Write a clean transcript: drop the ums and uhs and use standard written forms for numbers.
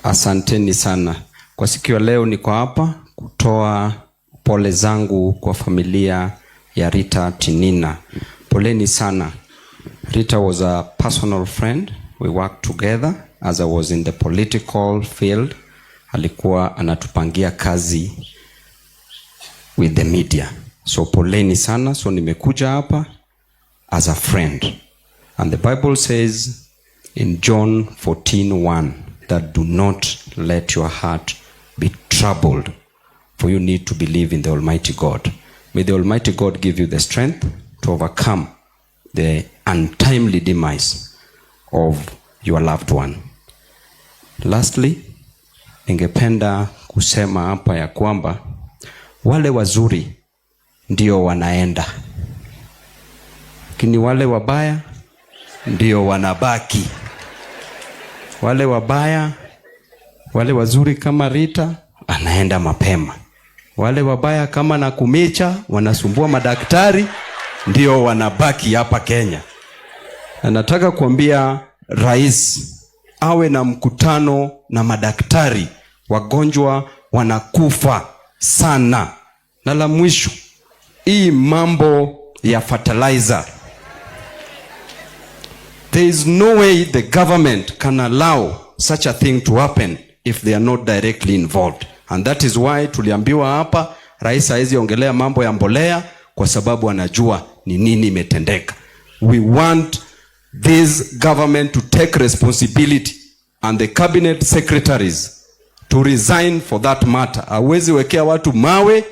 Asanteni sana. Kwa siku ya leo niko hapa kutoa pole zangu kwa familia ya Rita Tinina. Poleni sana. Rita was a personal friend. We worked together as I was in the political field. Alikuwa anatupangia kazi with the media. So poleni sana. So nimekuja hapa as a friend. And the Bible says in John 14:1 that do not let your heart be troubled, for you need to believe in the Almighty God. May the Almighty God give you the strength to overcome the untimely demise of your loved one. Lastly, ningependa kusema hapa ya kwamba wale wazuri ndio wanaenda, lakini wale wabaya ndio wanabaki. Wale wabaya, wale wazuri kama Rita anaenda mapema, wale wabaya kama Nakumicha wanasumbua madaktari ndio wanabaki hapa Kenya. Na nataka kuambia rais awe na mkutano na madaktari, wagonjwa wanakufa sana. Na la mwisho, hii mambo ya fertilizer. There is no way the government can allow such a thing to happen if they are not directly involved. And that is why tuliambiwa hapa rais hawezi ongelea mambo ya mbolea kwa sababu anajua ni nini imetendeka. We want this government to take responsibility and the cabinet secretaries to resign for that matter. Hawezi wekea watu mawe.